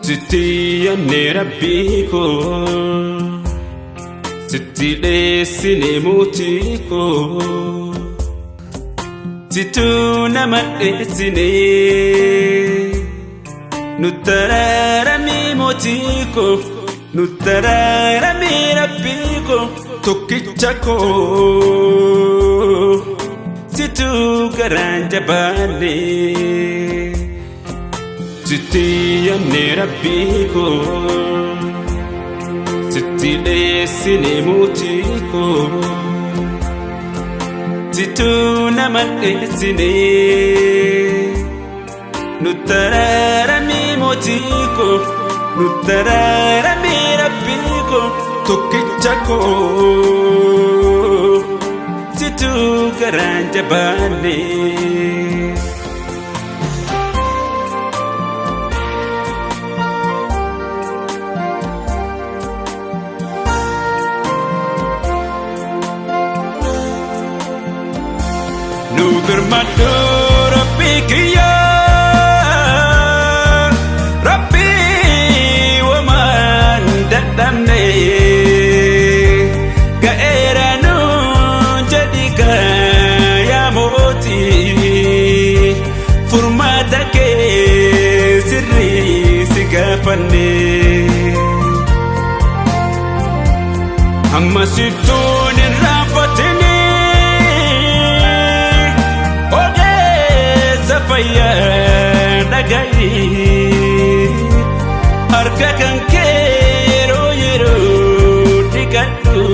Sitti yaadne Rabbii koo, sitti dheessine mootii koo, situu nama dheessine, nutti araaramii mootii koo, nutti araaramii Rabbii koo, tokkicha koo, situu garaan jabaanne. Sitti yaadne Rabbii koo, sitti dheessine mootii koo, situu nama dheessine, nutti araaramii mootii koo, nutti araaramii Rabbii koo, tokkicha koo, situu garaan jabaanne. Nu birmadhu Rabbii kiyya, Rabbii wamaan dadhabne, ga'eera nuun jedhi yaa mootii, furmaata kee sirrii si gaafanne. Amma sittuun hin raanfatini, ogeessa fayyaa dhaga'i, harka kan kee yeroo yeroo dhiqadhu,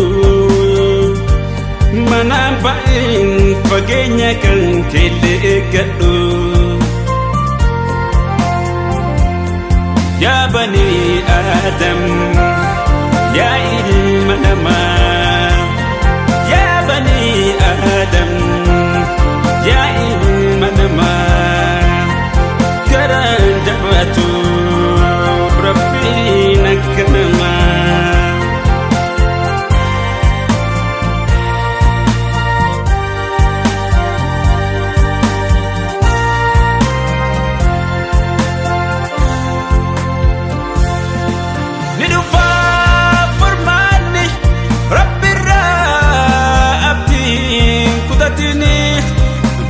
manaan ba'in fageenya kan keellee eeggadhu. Yaa banii Aadam, yaa ilma namaa, yaa banii Aadam, yaa ilma namaa, garaan jabaatu Rabbiin akka namaa. Ni dhufaa furmaanni Rabbirraa, abdiin kutatini,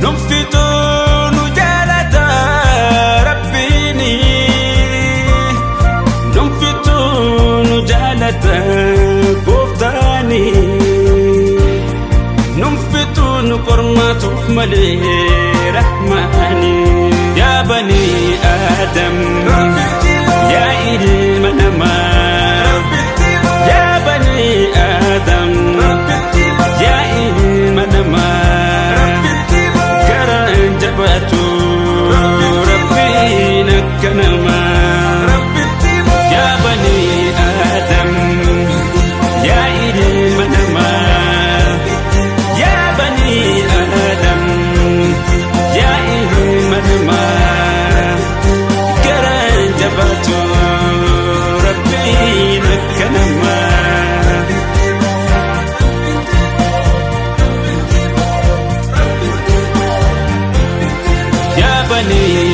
numfituu nu jaalata Rabbiini, numfituu nu jaalata gooftaani, numfituu nu qormaatuuf malee Rahmaani. Yaa banii Aadam, yaa ilma namaa, yaa banii Aadam, yaa ilma namaa, garaan jabaatu Rabbiin akka namaa. Yaa banii Aadam, yaa ilma namaa, yaa banii Aadam, yaa ilma namaa, garaan jabaatu Rabbiin akka namaa. Yaa banii